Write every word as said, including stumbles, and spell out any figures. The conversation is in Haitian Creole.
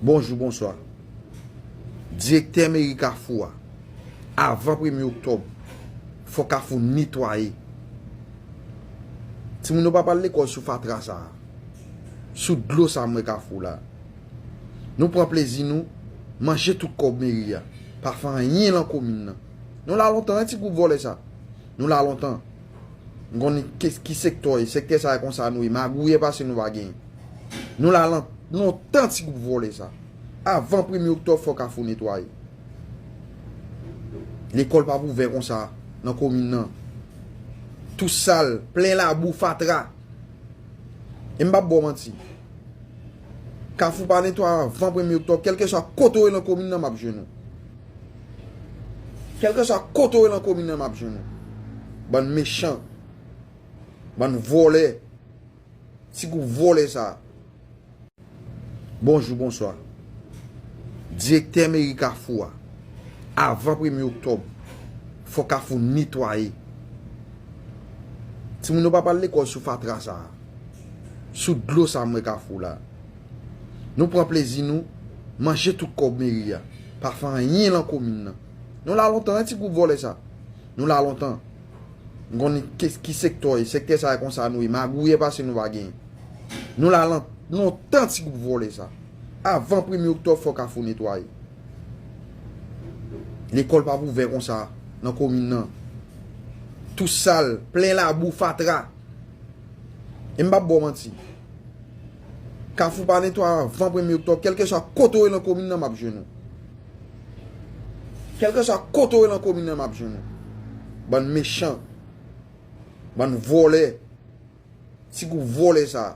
Bonjou, bonswa. Direktè meri Kafou a, avan premye oktòb, fò Kafou netwaye. Timoun yo pa pral lekòl sou fatra sa a, sou dlo sa m wè Kafou la. Nou pran plezi nou, manje tout kòb meri a, pa fè anyen nan komin nan. Nou la lontan, wi, ti gwoup vòlè sa. Nou la lontan. M konnen ki, ki sektè w ye. Sektè sa a konsa nou ye. Magouyè pase nou pa genyen. Nou la lan-, lontan, ti gwoup vòlè sa. Avan premye oktòb, fò Kafou netwaye. Lekòl p ap ouvè konsa nan komin nan. Tou sal, plen labou, fatra. E m p ap ba w manti. Kafou pa netwaye avan premye oktòb, kèlkeswa kote w ye nan komin nan, m ap jwenn ou. Kèlkeswa kote w ye nan komin nan, m ap jwenn ou. Bann mechan. Bann vòlè. Ti gwoup vòlè sa. Bonjou, bonswa. Direktè meri Kafou a, avan premye oktòb, fò Kafou netwaye. Timoun yo pa pral lekòl sou fatra sa a, sou dlo sa m wè Kafou la. Nou pran plezi nou, manje tout kòb meri a, pa fè anyen nan komin nan. Nou la lontan, wi, ti gwoup vòlè sa. Nou la lontan. M konnen ki, ki sektè w ye. Sektè sa a konsa nou ye. Magouyè pase nou pa genyen. Nou la lan-, lontan, ti gwoup vòlè sa. Avan premye oktòb, fò Kafou netwaye. Lekòl p ap ouvè konsa nan komin nan. Tou sal, plen labou, fatra. E m p ap ba w manti. Kafou pa netwaye avan premye oktòb, kèlkeswa kote w ye nan komin nan, m ap jwenn ou. Kèlkeswa kote w ye nan komin nan, m ap jwenn ou. Bann mechan. Bann vòlè. Ti gwoup vòlè sa.